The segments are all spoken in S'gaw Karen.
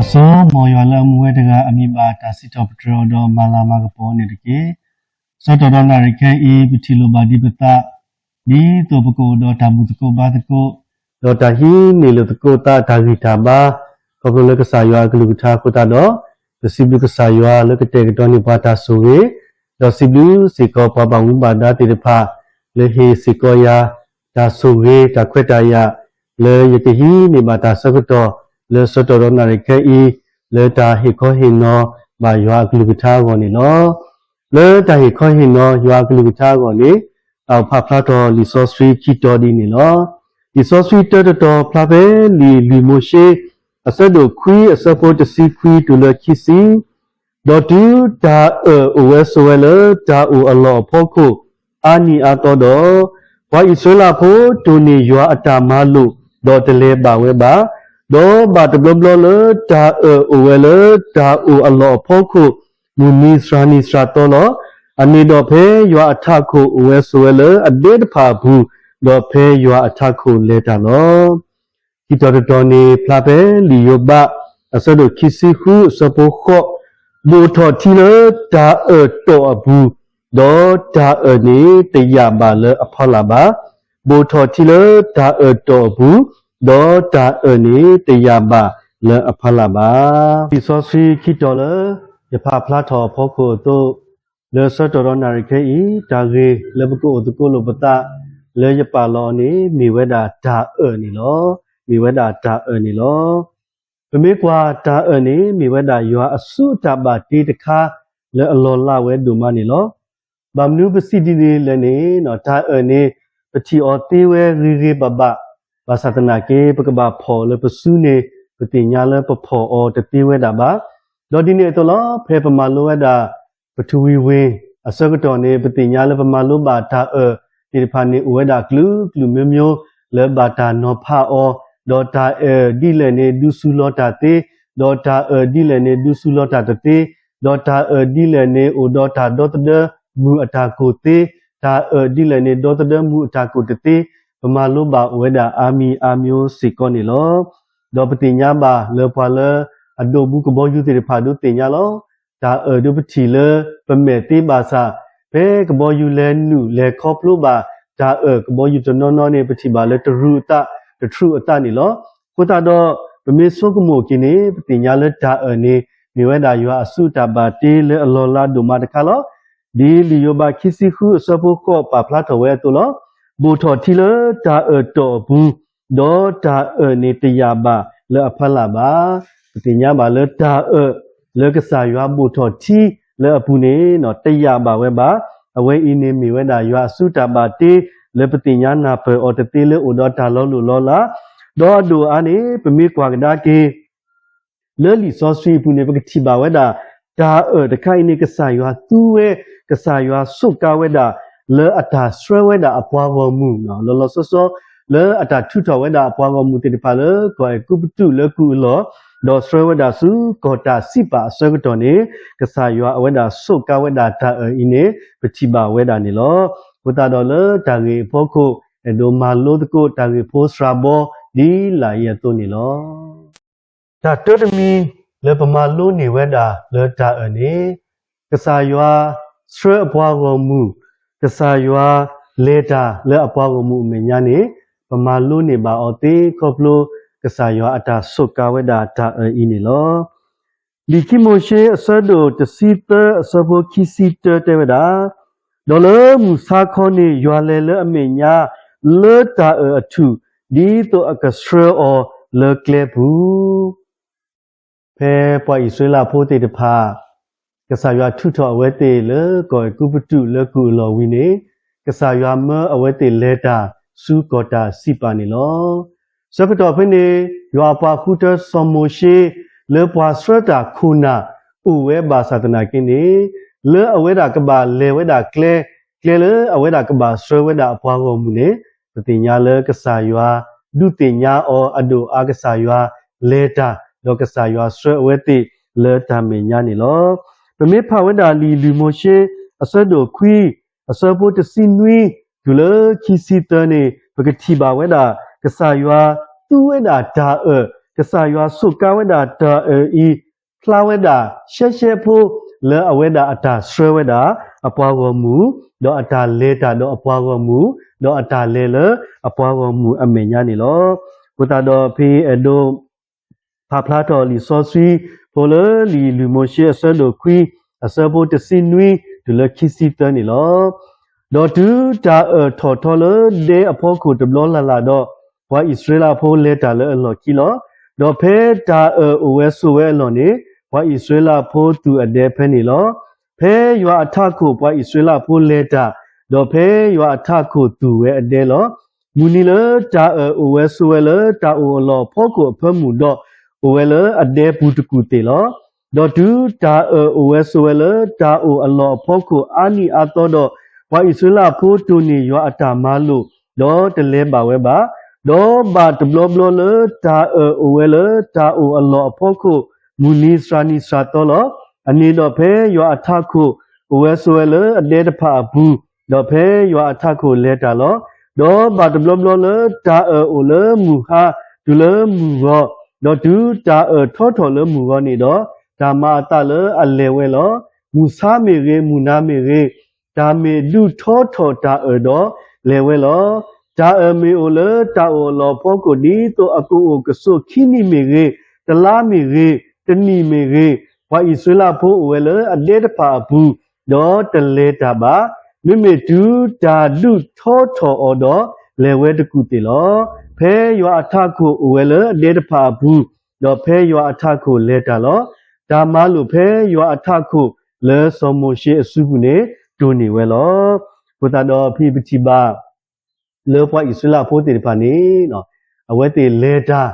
အဆိ မ်ယွၤလၢအမူဝဲတဂၤ အမံၤဘၣ်တၢ်စံးထီၣ်ပတြၢၤအီၤဒီးမၤလၤမၤကပီၤအီၤန့ၣ်တက့ၢ်. ဆၢကတီၢ်ဒီးနၣ်ရံၣ်ခဲအံၤ ပထံၣ်လိာ်ဘၣ်ဒံးပသး ဒ်သိးပကအိၣ်ဒီးတၢ်ဘူၣ်သကိးဘါသကိး ဒီးတၢ်ဟံးန့ၢ်လိာ်သကိးသးတၢ်ဂံၢ်တၢ်ဘါ ခီဖျိလၢကစၢ်ယွၤအကလုၢ်ကထါအဃိသတးဒီး ပစံးဘျုးကစၢ်ယွၤလၢကတဲာ်ကတီၤန့ၢ်ပှၤတၢ်ဆိၣ်ဂ့ၤ, ဒီးစံးဘျုးစ့ၢ်ကီးပှၤဘၣ်မူဘၣ်ဒါသ့ၣ်တဖၣ် လၢဟ့ၣ်စ့ၢ်ကီးယၤ တၢ်ဆိၣ်ဂ့ၤတၢ်ခွဲးတၢ်ယာ် လၢယကဟံးန့ၢ်ဘၣ်တၢ်ဆၢကတီၢ် လၢဆၢကတီၢ်ဒီးနၣ်ရံၣ်ခဲအံၤ လၢတၢ်ဟ့ၣ်ခီဟ့ၣ်နီၤဘၣ်ယွၤအကလုၢ်ကထါအဂီၢ်န့ၣ်လီၤ. လၢတၢ်ဟ့ၣ်ခီဟ့ၣ်နီၤယွၤအကလုၢ်ကထါအဂီၢ်န့ၣ် တၢ်အိၣ်ဖးဖျါထီၣ်လံာ်စီဆှံခံတီၤဒ်န့ၣ်လီၤ. လံာ်စီဆှံတၢတတီၤဖျါဖဲလံာ်လွံၢ်မိၤၡ့ အဆၢဒိၣ်ခွံအဆၢဖိတဆံခွံတုၤလၢခံဆံ ဒီးတုၤတၢ်အၢၣ်အိၣ်ဝဲဆိးဝဲလၢတၢ်အိၣ်အလီၢ်အဖီခိၣ် အါနံၣ်အါသီဒီး, ပှၤအံၣ်စရ့လးဖိတိၢ်န့ၢ်ယွၤအတၢ်မၤလိာ်, ဒီးတလဲၤဘၣ်ဝဲဘၣ်. ဒီးဘၣ်တဘျီဘျီလၢတၢ်အၢၣ်အိၣ်ဝဲလၢတၢ်အိၣ်အလီၢ်အဖီခိၣ် မုၢ်နံၤစှၤနံၤစှၤသီလီၤ. အန့ၣ်ဒီးဖဲယွၤအထးခိၣ်အိၣ်ဝဲဆိးဝဲလၢအဒဲတဖၣ်အပူၤ, ဒီးဖဲယွၤအထးခိၣ်လဲၤတၢ်လီၤ. ခံတီၤတတီၤန့ၣ်ဖျါဖဲလံာ်ယိၤဘး အဆၢဒိၣ်ခံဆံဃုအဆၢဖိဃိး, ဘိၣ်ထီၣ်ထံလၢတၢ်အၢၣ်တီၢ်အပူၤ, ဒီးတၢ်အၢၣ်န့ၣ်တယာ်ဘၣ်လၢအဖီလာ်ဘၣ်. ဘိၣ်ထီၣ်ထံလၢတၢ်အၢၣ်တီၢ်အပူၤ, ဒီးတၢ်အၢၣ်န့ၣ်တယာ်ဘၣ်လၢအဖီလာ်ဘၣ်. လံာ်စီဆှံခံတီၤလၢယဖးဖျါထီၣ်အဖီခိၣ်အသိး, လၢဆၢကတီၢ်ဒီးနၣ်ရံၣ်ခဲအံၤ တၢ်ဂ့ၢ်လၢပကအိၣ်သကိးလိာ်ပသး လၢယပာ်လီၤအီၤန့ၣ် မ့ၢ်ဝဲဒၣ်တၢ်အၢၣ်န့ၣ်လီၤ. မ့ၢ်ဝဲဒၣ်တၢ်အၢၣ်န့ၣ်လီၤ. ပမ့ၢ်ကွၢ်တၢ်အၢၣ်န့ၣ် မ့ၢ်ဝဲဒၣ်ယွၤအစုအတၢ်ဘၣ်တ့တခါ လၢအလီၤလးဝဲဒိၣ်မးန့ၣ်လီၤ. ဘၣ်မနုၤပစံးဒ်န့ၣ်လဲၣ်န့ၣ်, တၢ်အၢၣ်န့ၣ် ပထံၣ်အီၤသ့ဝဲဂ့ၤဂ့ၤဘၣ်ဘၣ်, ဘၣ်ဆၣ်သနာ်က့ ပကဘၣ်ဖီၣ်အီၤလၢပစုန့ၣ် ပသ့ၣ်ညါလၢပဖီၣ်အီၤတသ့ဝဲဒၣ်ဘၣ်. ဒီးဒ်န့ၣ်အသိးလီၤ, ဖဲပမၤလိဝဲဒၣ် ပထဝီဝင် အဆၢကတီၢ်န့ၣ် ပသ့ၣ်ညါလၢပမၤလိဘၣ်တၢ်အၢၣ်သ့ၣ်တဖၣ်န့ၣ် အိၣ်ဝဲဒၣ်ကျၢၤကျၢၤမိမိ လၢဘၣ်တၢ်နီၤဖးအီၤ, ဒီးတၢ်အၢၣ်ဒ်လဲၣ်န့ၣ် ဒုးဆူလီၤတၢ်သ့, ဒီးတၢ်အၢၣ်ဒ်လဲၣ်န့ၣ် ဒုးဆူလီၤတၢ်တသ့, ဒီးတၢ်အၢၣ်ဒ်လဲၣ်န့ၣ် အိၣ်ဒီးတၢ်ဒီသဒၢမုၢ်အတၢ်ကိၢ်သ့, တၢ်အၢၣ်ဒ်လဲၣ်န့ၣ် ဒီသဒၢမုၢ်အတၢ်ကိၢ်တသ့, ပမၤလိဘၣ်အိၣ်ဝဲဒၣ်အါမံၤအါမံၤစ့ၢ်ကီးန့ၣ်လီၤ. ဒီးပသ့ၣ်ညါဘၣ်လၢပှၤလၢအဒိးဘူးကဘီယူၤသ့ၣ်တဖၣ်ဒုးသ့ၣ်ညါလီၤ. တၢ်အၢၣ်ဒုးပထံၣ်လၢပမဲာ်သ့ဘၣ်ဆၣ်, ဖဲကဘီယူၤလဲၤနုာ်လဲၤခီဖျိဘၣ် တၢ်အၢၣ်ကဘီယူၤတနီၤနီၤန့ၣ် ပထံၣ်ဘၣ်လၢတရူးအသး, တထြူးအသးန့ၣ်လီၤ. အဃိသတးဒီး ပမ့ၢ်ဆိကမိၣ်က့ၤန့ၣ် ပသ့ၣ်ညါလၢတၢ်အၢၣ်န့ၣ် မ့ၢ်ဝဲဒၣ်ယွၤအစုအတၢ်ဘၣ်တ့လၢအလီၤလးဒိၣ်မးတခါလီၤ. ဒ်လံာ်ယိၤဘးခံဆံဃုအဆၢဖိဃိးပာ်ဖျါထီၣ်ဝဲအသိးလီၤ. ဘိၣ်ထီၣ်ထံလၢတၢ်အၢၣ်တီၢ်အပူၤ, ဒီးတၢ်အၢၣ်န့ၣ်တယာ်ဘၣ်လၢအဖီလာ်ဘၣ်. ပသ့ၣ်ညါဘၣ်လၢတၢ်အၢၣ်လၢကစၢ်ယွၤဘိၣ်ထီၣ်ထံလၢအပူၤန့ၣ် တယာ်ဘၣ်ဝဲဘၣ်. အဝဲအံၤန့ၣ်မ့ၢ်ဝဲဒၣ်ယွၤအစုတၢ်ဘၣ်တ့ လၢပသ့ၣ်ညါနၢ်ပၢၢ်အီၤတသ့လၢအိၣ်ဒီးတၢ်လီၤလိၢ်လီၤလး, ဒီးအဒိၣ်အါန့ၣ် ပမ့ၢ်ကွၢ်ကဒါက့ၤ လၢလံာ်စီဆှံအပူၤန့ၣ် ပကထံၣ်ဘၣ်ဝဲဒၣ် တၢ်အၢၣ်တခါအံၤန့ၣ် ကစၢ်ယွၤသူဝဲ, ကစၢ်ယွၤစူးကါဝဲဒၣ် လၢအတၢ်ဆှၢဝဲဒၣ်အပှၤဂီၢ်မုၢ် လီၤလီၤဆီဆီ လၢအတၢ်ထုးထီၣ်ဝဲဒၣ်အပှၤဂီၢ်မုၢ်သ့ၣ်တဖၣ်လၢကီၢ်အဲၤကူပတူးလၢကုၢ်အလီၢ်, ဒီးဆှၢဝဲဒၣ်ဆူကီၢ်တၢ်စံးပာ်အဆၢကတီၢ်န့ၣ် ကစၢ်ယွၤအဝဲဒၣ်စူးကါဝဲဒၣ်တၢ်အၢၣ်အံၤန့ၣ် ပထံၣ်ဘၣ်ဝဲဒၣ်န့ၣ်လီၤ. အဃိသတးဒီးလၢတၢ်ဂ့ၢ်အဖီခိၣ် အဲၣ်ဒိးမၤလိသကိးတၢ်ဂ့ၢ်ဖိစှၤဘီ ဒ်လာ်အံၤအသိးန့ၣ်လီၤ. တၢ်တၢတမံၤလၢပမၤလိန့ၢ်ဝဲဒၣ်လၢတၢ်အၢၣ်န့ၣ်, ကစၢ်ယွၤဆှၢအပှၤဂီၢ်မုၢ်, ကစၢ်ယွၤလဲၤတၢ်လၢအပှၤဂီၢ်မုၢ်အမဲာ်ညါန့ၣ် ပမၤလိန့ၢ်ဘၣ်အီၤသ့ခီဖျိ ကစၢ်ယွၤအတၢ်စူးကါဝဲဒၣ်တၢ်အၢၣ်အံၤန့ၣ်လီၤ. လံာ်ခံမိၤၡ့အဆၢဒိၣ်တဆံသၢအဆၢဖိခံဆံတၢတဲဝဲဒၣ်, ဒီးလၢမုၢ်ဆါခီန့ၣ် ယွၤလဲၤလၢအမဲာ်ညါ လၢတၢ်အၢၣ်အထူၣ် ဒ်သိးအကဆှၢအီၤလၢကျဲပူၤ ဖဲပှၤအံၣ်စရ့လးဖိသ့ၣ်တဖၣ် ကစၢ်ယွၤထုးထီၣ်အဝဲသ့ၣ်လၢကီၢ်အဲၤကူပတူးလၢကုၢ်အလီၢ်ဝံၤန့ၣ်, ကစၢ်ယွၤမၢအဝဲသ့ၣ်လဲၤတၢ်ဆူကီၢ်တၢ်စံးပာ်န့ၣ်လီၤ. ဆၢကတီၢ်ဖဲန့ၣ် ယွၤအပှၤဃုထၢစီၤမိၤၡ့ လၢပှၤဆှၢတၢ်ခိၣ်နၢ်အိၣ်ဝဲဘၣ်ဆၣ်သနာ်က့န့ၣ်, လၢအဝဲဒၣ်ကဘၣ်လဲၤဝဲဒၣ်ကျဲ, ကျဲလၢအဝဲဒၣ်ကဘၣ်ဆှၢဝဲဒၣ်အပှၤဂီၢ်မုၢ်န့ၣ်, ပသ့ၣ်ညါလၢကစၢ်ယွၤဒုးသ့ၣ်ညါအီၤအဒိၣ်အါ ကစၢ်ယွၤလဲၤတၢ် ဒီးကစၢ်ယွၤဆှၢအဝဲသ့ၣ်လၢတၢ်မဲာ်ညါန့ၣ်လီၤ. ပမ့ၢ်ဖးဝဲဒၣ်လံာ်လွံၢ်မိၤၡ့ အဆၢဒိၣ်ခွံ အဆၢဖိတဆံနွံ တုၤလၢခံဆံသၢန့ၣ် ပကထံၣ်ဘၣ်ဝဲဒၣ် ကစၢ်ယွၤသူဝဲဒၣ်တၢ်အၢၣ် ကစၢ်ယွၤစူးကါဝဲဒၣ်တၢ်အၢၣ်အံၤ ဖျါဝဲဒၣ်ရှဲရှဲဖိ လၢအဝဲဒၣ်အတၢ်ဆှၢဝဲဒၣ်အပှၤဂီၢ်မုၢ်, ဒီးအတၢ်လဲၤတၢ်ဒီးအပှၤဂီၢ်မုၢ်, ဒီးအတၢ်လဲၤလၢအပှၤဂီၢ်မုၢ်အမဲာ်ညါန့ၣ်လီၤ. အဃိသတးဒီးဖဲအံၤအဲၣ်ဒိး ဖးဖျါထီၣ်လံာ်စီဆှံဖိလၢလံာ်လုၢ်မိၤၡ့အဆၢဒိၣ်ခွံ အဆၢဖိတဆံနွံ တုၤလၢခံဆံသၢန့ၣ်လီၤ. ဒီးတုၤတၢ်အၢၣ်ထီၣ်ထီလၢဒဲအဖီခိၣ်တဘျီလၢ်လၢ်ဒီး, ပှၤအံၣ်စရ့လးဖိလဲၤတၢ်လၢအလီၢ်ခံလီၤ. ဒီးဖဲတၢ်အၢၣ်အိၣ်ဝဲဆိးဝဲအလီၢ်န့ၣ်, ပှၤအံၣ်စရ့လးဖိသူၣ်အဒဲဖဲန့ၣ်လီၤ. ဖဲယွၤအထးခိၣ်ပှၤအံၣ်စရ့လးဖိလဲၤတၢ်, ဒီးဖဲယွၤအထးခိၣ်သူၣ်ဝဲအဒဲလီၤ. မုၢ်နံၤလၢတၢ်အၢၣ်အိၣ်ဝဲဆိးဝဲလၢတၢ်အိၣ်အလီၢ်အဖီခိၣ်အဖၢမုၢ်ဒီး, အိၣ်ဝဲလၢအဒဲပူၤတကူၣ်သ့ၣ်လီၤ. ဒီးတုၤတၢ်အၢၣ်အိၣ်ဝဲဆိးဝဲလၢတၢ်အိၣ်အလီၢ်အဖီခိၣ်အါနံၣ်အါသီဒီး, ပှၤအံၣ်စရ့လးဖိတိၢ်န့ၢ်ယွၤအတၢ်မၤလိာ်, ဒီးတလဲၤဘၣ်ဝဲဘၣ်. ဒီးဘၣ်တဘျီဘျီလၢတၢ်အၢၣ်အိၣ်ဝဲလၢတၢ်အိၣ်အလီၢ်အဖီခိၣ်, မုၢ်နံၤစှၤနံၤစှၤသီလီၤ. အန့ၣ်ဒီးဖဲယွၤအထးခိၣ်အိၣ်ဝဲဆိးဝဲလၢအဒဲတဖၣ်အပူၤ, ဒီးဖဲယွၤအထးခိၣ်လဲၤတၢ်လီၤ. ဒီးဘၣ်တဘျီဘျီလၢတၢ်အၢၣ်အိၣ်လၢမုၢ်ဟါတုၤလၢမုၢ်ဂီၤ, ဒီးတုၤတၢ်အၢၣ်ထီထီၣ်လၢမုၢ်ဂီၤန့ၣ်ဒီး, တၢ်မၤအသးလၢအလဲၤဝဲလီၤ. မုၢ်ဆါမ့ၢ်ဂ့ၤ, မုၢ်နၤမ့ၢ်ဂ့ၤ, တၢ်မ့ၢ်ဒုးထီထီၣ်တၢ်အၢၣ်ဒီးလဲၤဝဲလီၤ. တၢ်အၢၣ်မ့ၢ်အိၣ်လၢတၢ်အိၣ်အလီၢ်အဖီခိၣ် ဒ်သိးအကအိၣ်ကဆိးခံနံၣ်မ့ၢ်ဂ့ၤ, တလါမ့ၢ်ဂ့ၤ, တနံၣ်မ့ၢ်ဂ့ၤ, ပှၤအံၣ်စရ့လးဖိအိၣ်ဝဲလၢအဒဲတဖၣ်အပူၤ, ဒီးတလဲၤတၢ်ဘၣ်. မ့မ့ၢ်တုၤတၢ်ဒုးထီထီၣ်အီၤဒီးလဲၤဝဲတကူၣ်သ့ၣ်လီၤ. ဖဲယွၤအထးခိၣ်အိၣ်ဝဲလၢအဒဲတဖၣ်အပူၤ, ဒီးဖဲယွၤအထးခိၣ်လဲၤတၢ်လီၤ. တၢ်မၤလိာ်ဖဲယွၤအထးခိၣ်လၢစီၤမိၤၡ့အစုပူၤန့ၣ်တိၢ်န့ၢ်ဝဲလီၤ. အဃိသတးဒီးဖဲပထံၣ်ဘၣ် လၢပှၤအံၣ်စရ့လးဖိသ့ၣ်တဖၣ်န့ၣ်, အဝဲသ့ၣ်လဲၤတၢ်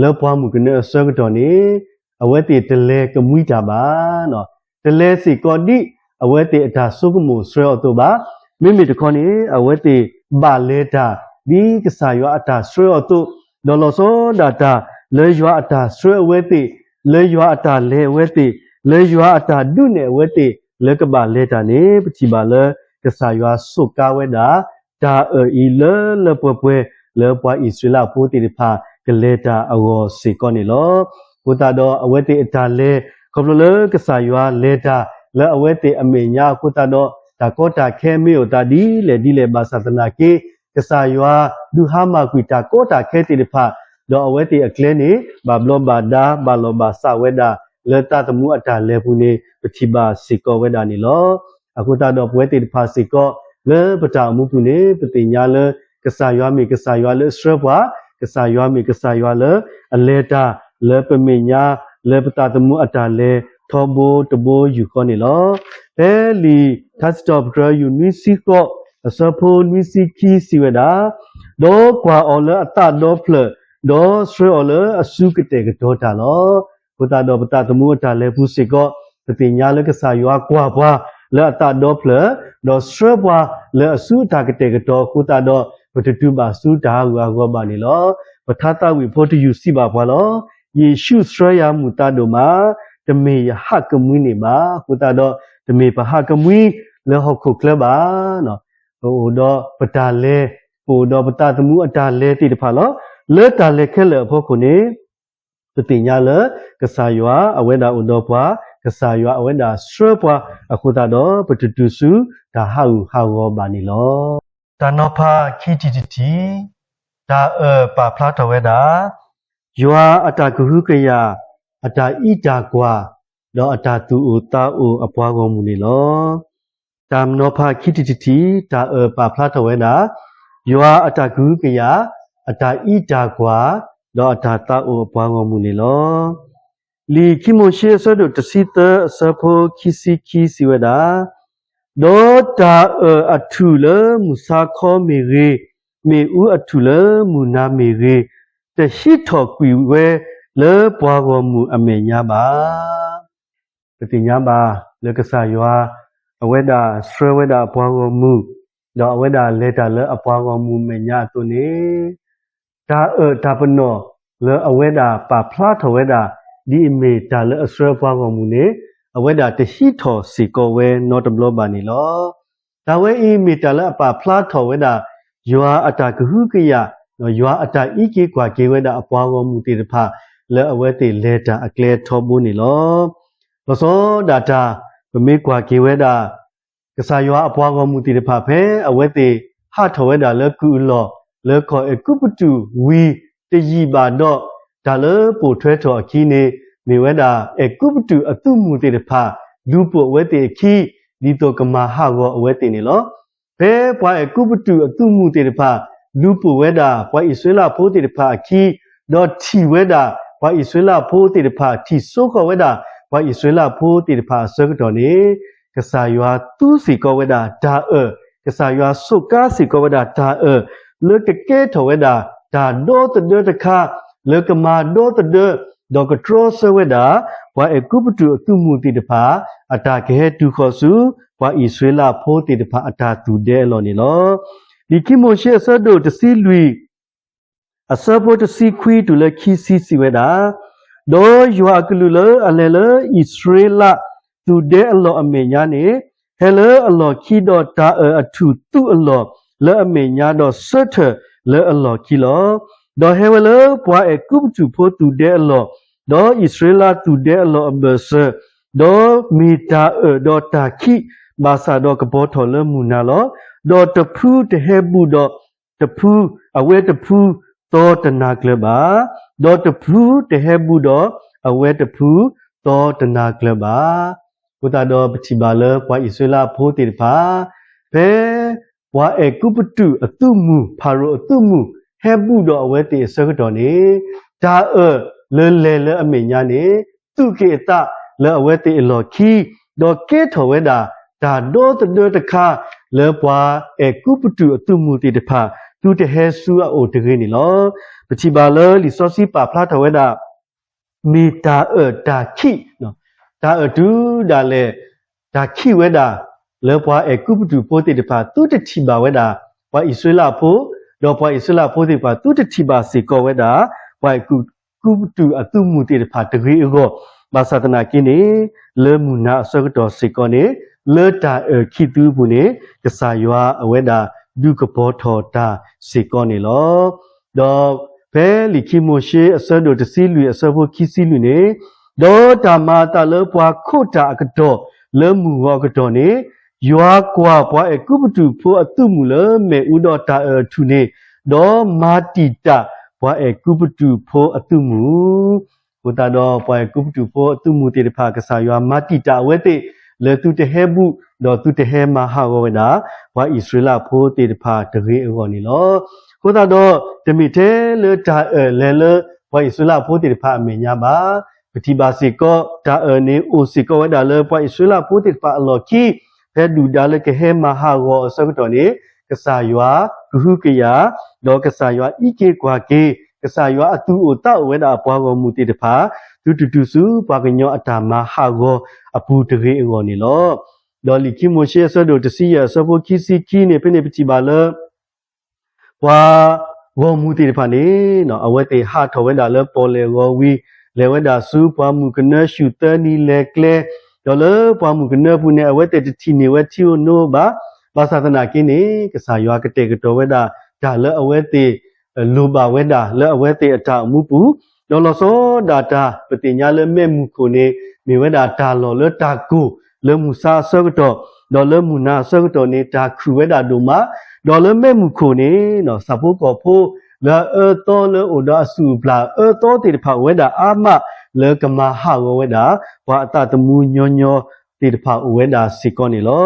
လၢပှၢ်မုၢ်ကနၢအဆၢကတီၢ်န့ၣ်, အဝဲသ့ၣ်တလဲၤကမှံတၢ်ဘၣ်. တလဲၤစ့ၢ်ကီးဒ်အဝဲသ့ၣ်အတၢ်ဆိကမိၣ်ဆှၢအီၤအသိးဘၣ်. မ့မ့ၢ်တခီန့ၣ် အဝဲသ့ၣ်ဘၣ်လဲၤတၢ်ဒ်ကစၢ်ယွၤအတၢ်ဆှၢအီၤအသိး, ဒီးလီၤဆီဒၣ်တၢ်လၢယွၤအတၢ်ဆှၢအဝဲသ့ၣ်, လၢယွၤအတၢ်လဲၤအဝဲသ့ၣ်, လၢယွၤအတၢ်ဒုးနဲၣ်အဝဲသ့ၣ် လၢကဘၣ်လဲၤတၢ်န့ၣ် ပထံၣ်ဘၣ်လၢကစၢ်ယွၤစူးကါဝဲဒၣ် တၢ်အၢၣ်အံၤလၢလၢပှဲၤပှဲၤ လၢပှၤအံၣ်စရ့လးဖိသ့ၣ်တဖၣ်ကလဲၤတၢ်အဂီၢ်စ့ၢ်ကီးန့ၣ်လီၤ. အဃိသတးဒီးအဝဲသ့ၣ်အတၢ်လဲၤ ခီဖျိလၢကစၢ်ယွၤလဲၤတၢ်လၢအဝဲသ့ၣ်အမဲာ်ညါအဃိသတးဒီး တၢ်ကီတၢ်ခဲမ့ၢ်အိၣ်သးဒ်လဲၣ်ဒ်လဲၣ် ဘၣ်ဆၣ်သနာ်က့ ကစၢ်ယွၤဒုးဟါမၢ်ကွံာ်တၢ်ကီတၢ်ခဲသ့ၣ်တဖၣ်, ဒီးအဝဲသ့ၣ်အကျဲန့ၣ် ဘၣ်ဘျီးဘၣ်ဒါ ဘၣ်လီၢ်ဘၣ်စးဝဲဒၣ် လၢသးသမူအတၢ်လဲၤပူၤန့ၣ် ပထံၣ်ဘၣ်စ့ၢ်ကီးဝဲဒၣ်န့ၣ်လီၤ. အဃိသတးဒီးပဝဲသ့ၣ်တဖၣ်စ့ၢ်ကီး လၢပတၢ်အိၣ်မူပူၤန့ၣ် ပသ့ၣ်ညါလၢ ကစၢ်ယွၤမ့ၢ်ကစၢ်ယွၤလၢအဆှၢပှၤ, ကစၢ်ယွၤမ့ၢ်ကစၢ်ယွၤလၢအလဲၤတၢ် လၢပမဲာ်ညါ လၢပသးသမူအတၢ်လဲၤထီဘိတဘိယူၢ်ဃီန့ၣ်လီၤ. ဖဲလံာ်ထါစံးထီၣ်ပတြၢၤ ယူၢ်နွံဆံဃိး အဆၢဖိနွံဆံခံစံးဝဲဒၣ်, ဒီးကွၢ်အီၤလၢအသးဒီဖျၢၣ်, ဒီးဆှၢအီၤလၢအစုကတဲာ်ကတီၤတၢ်လီၤ. အဃိသတးဒီးပသးသမူအတၢ်လဲၤပူၤစ့ၢ်ကီး ပသ့ၣ်ညါလၢကစၢ်ယွၤကွၢ်ပှၤလၢအသးဒီဖျၢၣ်, ဒီးဆှၢပှၤလၢအစုအတၢ်ကတဲာ်ကတီၤအဃိသတးဒီး ပတတုၤဘၣ်ဆူတၢ်ဟးဂူာ်ဟးဂီၤဘၣ်န့ၣ်လီၤ. ပထါသးဝံၣ်ဖိတယူၢ်စံးဘၣ်ပှၤလီၤ. ယ့ၣ်ၡူးဆှၢယၤမုာ်သးဒိၣ်မး, တမ့ၢ်ယဟးကမှံန့ၣ်ဘၣ်. အဃိသတးဒီး တမ့ၢ်ပဟးကမှံလၢဟီၣ်ခိၣ်ချၢဘၣ်. ပအိၣ်ဒီးပတၢ်လဲၤ, ပအိၣ်ဒီးပသးသမူအတၢ်လဲၤသ့ၣ်တဖၣ်လီၤ. လၢတၢ်လဲၤခဲလၢာ်အဖီခိၣ်န့ၣ် ပသ့ၣ်ညါလၢ ကစၢ်ယွၤအဝဲဒၣ်အိၣ်ဒီးပှၤ, ကစၢ်ယွၤအဝဲဒၣ်ဆှၢပှၤအဃိသတးဒီး ပတတုၤဆူတၢ်ဟးဂူာ်ဟးဂီၤဘၣ်န့ၣ်လီၤ. တၢ်နီၤဖးခံထံၣ်တထံၣ်, တၢ်အၢၣ်ပာ်ဖျါထီၣ်ဝဲဒၣ် ယွၤအတၢ်ကဟုကယာ်, အတၢ်အံးတၢ်ကွၢ်, ဒီးအတၢ်သူၣ်အိၣ်သးအိၣ်အပှၤဂီၢ်မုၢ်န့ၣ်လီၤ. တၢ်နီၤဖးခံထံၣ်တထံၣ်, တၢ်အၢၣ်ပာ်ဖျါထီၣ်ဝဲဒၣ် ယွၤအတၢ်ကဟုကယာ်, အတၢ်အံးတၢ်ကွၢ်, ဒီးအတၢ်သးအိၣ်အပှၤဂီၢ်မုၢ်န့ၣ်လီၤ. လံာ်ခံမိၤၡ့အဆၢဒိၣ်တဆံသၢ အဆၢဖိခံဆံခံစံးဝဲဒၣ်, ဒီးတၢ်အၢၣ်အထူၣ်လၢမုၢ်ဆါခီမ့ၢ်ဂ့ၤ, မ့ၣ်အူအထူၣ်လၢမုၢ်နၤမ့ၢ်ဂ့ၤ, တဟံးထီၣ်ကွံာ်ဝဲလၢပှၤဂီၢ်မုၢ်အမဲာ်ညါဘၣ်. ပသ့ၣ်ညါဘၣ်လၢကစၢ်ယွၤ အဝဲဒၣ်ဆှၢဝဲဒၣ်အပှၤဂီၢ်မုၢ်, ဒီးအဝဲဒၣ်လဲၤတၢ်လၢအပှၤဂီၢ်မုၢ်မဲာ်ညါအသိးန့ၣ်, တၢ်အၢၣ်တၢ်ပနီၣ်လၢအဝဲဒၣ်ပာ်ဖျါထီၣ်ဝဲဒၣ် ဒ်အမ့ၢ်တၢ်လၢအဆှၢအပှၤဂီၢ်မုၢ်န့ၣ်, အဝဲဒၣ်တဟံးထီၣ်စ့ၢ်ကီးဝဲနီတဘျီဘၣ်န့ၣ်လီၤ. တၢ်ဝဲအံၤမ့ၢ်တၢ်လၢအပာ်ဖျါထီၣ်ဝဲဒၣ် ယွၤအတၢ်ကဟုကယာ်, ယွၤအတၢ်အံးက့ၤကွၢ်က့ၤဝဲဒၣ်အပှၤဂီၢ်မုၢ်သ့ၣ်တဖၣ် လၢအဝဲသ့ၣ်လဲၤတၢ်အကျဲထီဘိန့ၣ်လီၤ. လီၤဆီဒၣ်တၢ် ပမ့ၢ်ကွၢ်က့ၤဝဲဒၣ် ကစၢ်ယွၤအပှၤဂီၢ်မုၢ်သ့ၣ်တဖၣ်ဖဲ အဝဲသ့ၣ်ဟးထီၣ်ဝဲဒၣ်လၢကုၢ်အလီၢ် လၢကီၢ်အဲၤကူပတူးဝံၤတယံာ်ဘၣ်ဒီး တၢ်လၢပိာ်ထွဲထီၣ်အခံန့ၣ် မ့ၢ်ဝဲဒၣ်အဲၤကူပတူးအသုးမုၢ်သ့ၣ်တဖၣ် လူၤပိာ်အဝဲသ့ၣ်အခံ ဒ်သိးကမၤဟးဂီၤအဝဲသ့ၣ်န့ၣ်လီၤ. ဖဲပှၤအဲၤကူပတူးအသုးမုၢ်သ့ၣ်တဖၣ် လူၤပိာ်ဝဲဒၣ်ပှၤအံၣ်စရ့လးဖိသ့ၣ်တဖၣ်အခံ, ဒီးထံၣ်ဝဲဒၣ်ပှၤအံၣ်စရ့လးဖိသ့ၣ်တဖၣ်, ထံၣ်စိဃီၤဝဲဒၣ်ပှၤအံၣ်စရ့လးဖိသ့ၣ်တဖၣ်အဆၢကတီၢ်န့ၣ်, ကစၢ်ယွၤသူစ့ၢ်ကီးဝဲဒၣ်တၢ်အၢၣ်, ကစၢ်ယွၤစူးကါစ့ၢ်ကီးဝဲဒၣ်တၢ်အၢၣ် လၢကကဲထီၣ်ဝဲဒၣ်တၢ်ဒီသဒၢတခါ လၢကမၤဒီသဒၢ ဒီးကတြီဆၢဝဲဒၣ် ပှၤအဲၤကူပတူးအသုးမုၢ်သ့ၣ်တဖၣ် အတၢ်ကဟဲတုၤဃီၤဆူ ပှၤအံၣ်စရ့လးဖိသ့ၣ်တဖၣ်အတၢ်သူၣ်ဒဲအလီၢ်န့ၣ်လီၤ. လံာ်ခံမိၤၡ့အဆၢဒိၣ်တဆံလွံၢ် အဆၢဖိတဆံခွံတုၤလၢခံဆံစံးဝဲဒၣ်, ဒီးယွၤအကလူးလၢအလဲၤလၢအံၣ်စရ့လးသူၣ်ဒဲအလီၢ်အမဲာ်ညါန့ၣ်, ဟဲလၢအလီၢ်ခံဒီးတၢ်အၢၣ်အထူၣ်သူအလီၢ်လၢအမဲာ်ညါဒီးဆၢထၢၣ်လၢအလီၢ်ခံလီၤ. ဒီးဟဲဝဲလၢပှၤအဲၤကူပတူးဖိသူၣ်ဒဲအလီၢ်, ဒီးအံၣ်စရ့လးသူၣ်ဒဲအလီၢ်အဘၢၣ်စၢၤ, ဒီးမ့ၢ်တၢ်အၢၣ်ဒီးတၢ်ခံး ဘၣ်ဆၣ်ဒီးကပီၤထီၣ်လၢမုၢ်နၤလီၤ. ဒီးတဖုတဟဲဘူးဒီးတဖု, အဝဲတဖုသီတနၤကျၢၤဘၣ်, ဒီးတဖုတဟဲဘူးဒီးအဝဲတဖုသီတနၤကျၢၤဘၣ်. အဃိသတးဒီးပထံၣ်ဘၣ်လၢပှၤအံၣ်စရ့လးဖိသ့ၣ်တဖၣ် ဖဲပှၤအဲၤကူပတူးအသုးမုၢ်, ဖၤရိၤအသုးမုၢ် ဟဲဘူးဒီးအဝဲသ့ၣ်အဆၢကတီၢ်န့ၣ်, တၢ်အၢၣ်လၢလဲၤလၢအမဲာ်ညါန့ၣ် သူၣ်က့ၤအသးလၢအဝဲသ့ၣ်အလီၢ်ခံ, ဒီးကဲထီၣ်ဝဲဒၣ်တၢ်ဒီသဒၢတခါ လၢပှၤအဲၤကူပတူးအသုးမုၢ်သ့ၣ်တဖၣ် သုတဟဲဆူအအိၣ်တဂ့ၤန့ၣ်လီၤ. ပထံၣ်ဘၣ်လၢလံာ်စီဆှံပာ်ဖျါထီၣ်ဝဲဒၣ် မ့ၢ်တၢ်အၢၣ်တၢ်ခံး, တၢ်အၢၣ်တုၤဒၣ်လဲာ် တၢ်ခံးဝဲဒၣ် လၢပှၤအဲၤကူပတူးဖိသ့ၣ်တဖၣ် သုတထံၣ်ဘၣ်ဝဲဒၣ် ပှၤအံၣ်စရ့လးဖိ, ဒီးပှၤအံၣ်စရ့လးဖိသ့ၣ်တဖၣ် သုတထံၣ်ဘၣ်စ့ၢ်ကီးဝဲဒၣ် ပှၤအဲၤကူပတူးအသုးမုၢ်သ့ၣ်တဖၣ်တဂ့ၤအဂီၢ်, ဘၣ်ဆၣ်သနာ်က့န့ၣ် လၢမုၢ်နၤအဆၢကတီၢ်စ့ၢ်ကီးန့ၣ် လၢတၢ်အၢၣ်ခံးသုအပူၤန့ၣ် ကစၢ်ယွၤအဝဲဒၣ်ဒုးကပီၤထီၣ်တၢ်စ့ၢ်ကီးန့ၣ်လီၤ. ဒီးဖဲလံာ်ခံမိၤၡ့အဆၢဒိၣ်တဆံလွံၢ်အဆၢဖိခံဆံလွံၢ်န့ၣ်, ဒီးတၢ်မၤအသးလၢပှၤခိးတၢ်အကတီၢ်လၢမုၢ်ဂီၤအကတီၢ်န့ၣ်, ယွၤကွၢ်ပှၤအဲၤကူပတူးဖိအသုးမုၢ်လၢမ့ၣ်အူဒီးတၢ်အၢၣ်အထူၣ်န့ၣ်, ဒီးမၤတံာ်တာ်ပှၤအဲၤကူပတူးဖိအသုးမုၢ် အဃိသတးဒီးပှၤအဲၤကူပတူးဖိအသုးမုၢ်သ့ၣ်တဖၣ် ကစၢ်ယွၤမၤတံာ်တာ်အဝဲသ့ၣ် လၢသုတဟဲဘူး ဒီးသုတဟဲမၤဟးဂီၤဝဲဒၣ် ပှၤအံၣ်စရ့လးဖိသ့ၣ်တဖၣ်တဂ့ၤအဂီၢ်န့ၣ်လီၤ. အဃိသတးဒီး တမ့ၢ်ထဲလၢတၢ်အၢၣ်လဲၤလၢပှၤအံၣ်စရ့လးဖိသ့ၣ်တဖၣ်အမဲာ်ညါဘၣ်. ပထံၣ်ဘၣ်စ့ၢ်ကီး တၢ်အၢၣ်န့ၣ်အိၣ်စ့ၢ်ကီးဝဲဒၣ်လၢပှၤအံၣ်စရ့လးဖိသ့ၣ်တဖၣ်အလီၢ်ခံ, ဖဲဒုၣ်ဒါလၢကဟဲမၤဟးဂီၤအဆၢကတီၢ်န့ၣ် ကစၢ်ယွၤကဟုကယာ်, ဒီးကစၢ်ယွၤအံးက့ၤကွၢ်က့ၤ, ကစၢ်ယွၤအသူၣ်အိၣ်သးအိၣ်ဝဲဒၣ်အပှၤဂီၢ်မုၢ်သ့ၣ်တဖၣ် သုတတုၤဆူပှၤကညီအတၢ်မၤဟးဂီၤအပူၤတဂ့ၤအဂီၢ်န့ၣ်လီၤ. ဒီးလံာ်ခံမိၤၡ့အဆၢဒိၣ်တဆံယဲၢ်အဆၢဖိခံဆံခံန့ၣ် ဖဲန့ၣ်ပထံၣ်ဘၣ်လၢ ပှၤဂီၢ်မုၢ်သ့ၣ်တဖၣ်န့ၣ် အဝဲသ့ၣ်ဟးထီၣ်ဝဲဒၣ်လၢပီၣ်လဲၣ်ဂီၤဝံၤ လဲၤဝဲဒၣ်ဆူပှၢ်မုၢ်ကနၢဆူၣ်သၢနံၤလဲၤကျဲ, ဒီးလၢပှၢ်မုၢ်ကနၢပူၤန့ၣ် အဝဲသ့ၣ်တထံၣ်န့ၢ်ဝဲထံဧိၤနိဧိၤဘၣ်. ဘၣ်ဆၣ်သနာ်က့န့ၣ် ကစၢ်ယွၤကတဲာ်ကတီၤဝဲဒၣ် တၢ်လၢအဝဲသ့ၣ် လိၣ်ဘၣ်ဝဲဒၣ်လၢအဝဲသ့ၣ်အတၢ်အိၣ်မူပူၤ, ဒီးလီၤဆီဒၣ်တၢ် ပသ့ၣ်ညါလၢမ့ၣ်မုၢ်ခိၣ်န့ၣ် မ့ၢ်ဝဲဒၣ်တၢ်လီၢ်လၢတၢ်ကိၢ် လၢမုၢ်ဆါအဆၢကတီၢ်, ဒီးလၢမုၢ်နၤအဆၢကတီၢ်န့ၣ် တၢ်ခုၣ်ဝဲဒၣ်ဒိၣ်မး, ဒီးလၢမ့ၣ်မုၢ်ခိၣ်န့ၣ် ဆၣ်ဖိကီၢ်ဖိ လၢအအၢသီလၢအိၣ်ဒီးအစုၣ်အပျၢ် အၢသီသ့ၣ်တဖၣ်အိၣ်ဝဲဒၣ်အါမး လၢကမၤဟးဂီၤဝဲဒၣ် ပှၤအသးသမူညီညီသ့ၣ်တဖၣ်အိၣ်ဝဲဒၣ်စ့ၢ်ကီးန့ၣ်လီၤ.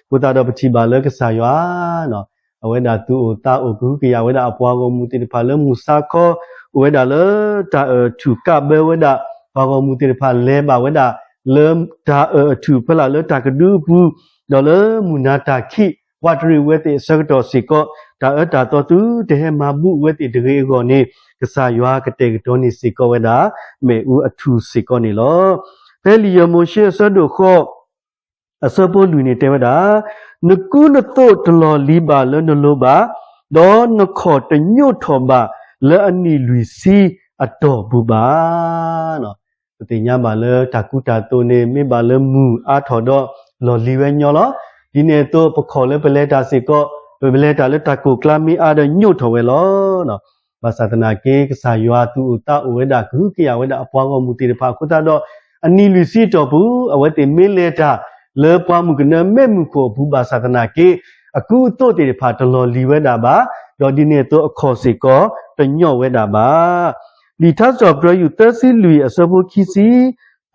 အဃိသတးဒီးပထံၣ်ဘၣ်လၢကစၢ်ယွၤ အဝဲဒၣ်သူၣ်အိၣ်သးအိၣ်ကဟုကယာ်ဝဲဒၣ်အပှၤဂီၢ်မုၢ်သ့ၣ်တဖၣ်လၢမုၢ်ဆါခီ အိၣ်ဝဲဒၣ်လၢတၢ်အၢၣ်ထူၣ်ကးဘၢဝဲဒၣ် ပှၤဂီၢ်မုၢ်သ့ၣ်တဖၣ်လဲၤဘၣ်ဝဲဒၣ် လၢတၢ်အၢၣ်အထူၣ်ဖဲလၢ်လၢတၢ်ကဒုအပူၤ, ဒီးလၢမုၢ်နၤတၢ်ခံး ပှၤတရံးဝဲသ့ၣ်အဆၢကတီၢ်စ့ၢ်ကီး တၢ်အၢတၢ်သီသုတဟဲမၤဘူးဝဲသ့ၣ်တဂ့ၤအဂီၢ်န့ၣ် ကစၢ်ယွၤကတဲာ်ကတီၤန့ၢ်စ့ၢ်ကီးဝဲဒၣ် မ့ၣ်အူအထူၣ်စ့ၢ်ကီးန့ၣ်လီၤ. ဖဲလံာ်ယဲၢ်မိၤၡ့အဆၢဒိၣ်ဃီ အဆၢဖိလွံၢ်န့ၣ်တဲဝဲဒၣ်, နကူနသိးတလီၢ်လံၤဘၣ်လၢနလိၤဘၣ်, ဒီးနခီၣ်တညိးထီၣ်ဘၣ်လၢအနံၣ်လွံၢ်ဆံအတီၢ်ပူၤဘၣ်. ပသ့ၣ်ညါဘၣ်လၢတၢ်ကူတၢ်သိးန့ၣ် မ့ၢ်ဘၣ်လၢမုၢ်အါထီၣ်ဒီး လီၢ်လံၤဝဲညီလီၤ. ဒ်န့ၣ်အသိး ပခီၣ်လၢပလဲၤတၢ်စ့ၢ်ကီး ပလဲၤတၢ်လၢတၢ်ကိၢ်ကျါမ့ၢ်အါဒီးညိးထီၣ်ဝဲလီၤ. ဘၣ်ဆၣ်သနာ်က့ ကစၢ်ယွၤသူၣ်အိၣ်သးအိၣ်ဝဲဒၣ် ကဟုကယာ်ဝဲဒၣ်အပှၤဂီၢ်မုၢ်သ့ၣ်တဖၣ်အဃိသတးဒီး အနံၣ်လွံၢ်ဆံတီၢ်ပူၤ အဝဲသ့ၣ်မ့ၢ်လဲၤတၢ်လၢပှၢ်မုၢ်ကနၢမဲးမုၢ်ခိၣ်အပူၤဘၣ်ဆၣ်သနာ်က့ အကူအသိးသ့ၣ်တဖၣ်တလီၢ်လံၤဝဲဒၣ်ဘၣ်, ဒီးဒ်န့ၣ်အသိးအခီၣ်စ့ၢ်ကီးတညီၣ်ဝဲဒၣ်ဘၣ်. လံာ်ထါစံးထီၣ်ပတြၢၤ ယူၢ်သၢဆံလွံၢ်အဆၢဖိခံဆံ,